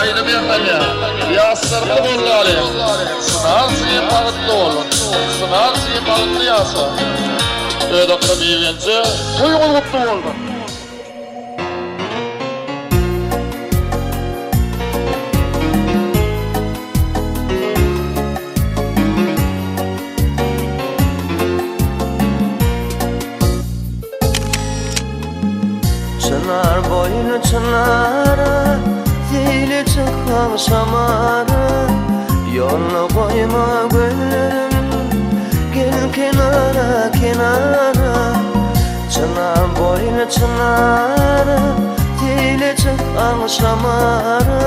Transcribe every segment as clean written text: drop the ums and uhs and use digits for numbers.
Aýdym ýaňlanýar. Ýaşlarymyzy goldalyň. Çynar jigim bagtly bol. Çynar jigim bagtly ýaşa. Özakly Begenje toýuňyz gutly bolsun. Çynar boýly çynara, Seýle çyk agşamara, Ýoluna goýma gözlerim, Gel kenara, kenara. Çynar boýly çynara, Seýle çyk agşamara,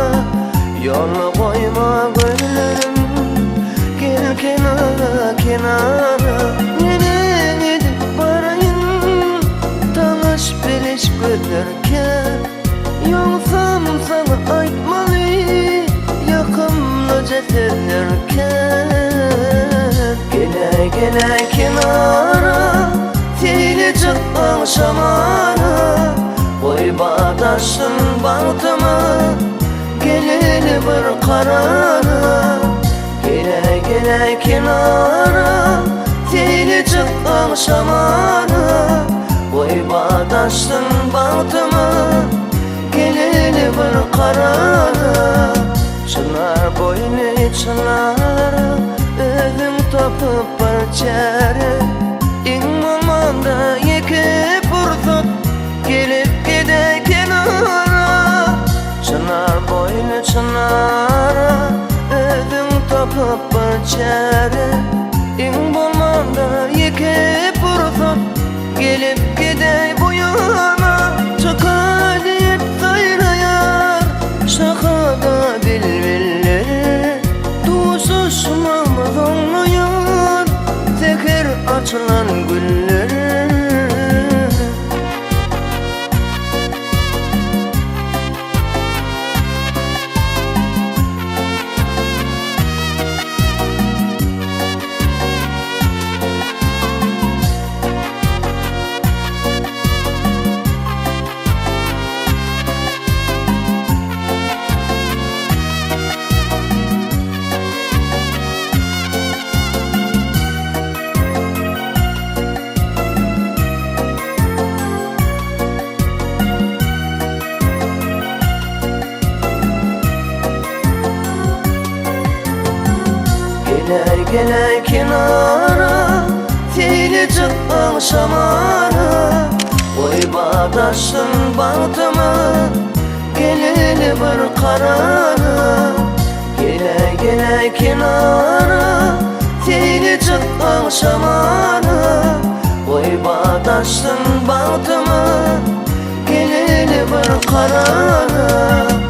Ýoluna goýma gözlerim, Gel kenara, kenara. Neneň edip baraýyn, Tanyş biliş gözlerkä, Ýogsam saňa aýtmaly, Ýakymlyja sözlerkä. Geläý, geläý kenara, Seýle çyk agşamara, Goý badaşsyn bagtyma, Geleli bir karara. Geläý, geläý kenara, Seýle çyk agşamara, Goý badaşsyn bagtyma, Geleli bir karara. Çynar boýly çynar, Özüň tapyp bir çäre, Iň bolmanda ýeke pursat, Gelip gidäý kenara. Çynar boýly çynar, Özüň tapyp bir çäre, Iň bolmanda ýeke pursat, Gelip gidäý bu ýana. Çyka diýip saýraýar şahada bilbiller, Duşuşmagymyz oňlaýar säher açylan güller. Geläý, geläý kenara, Seýle çyk agşamara, Goý badaşsyn bagtyma, Geleli bir karara. Geläý, geläý kenara, Seýle çyk agşamara, Goý badaşsyn bagtyma, Geleli bir karara.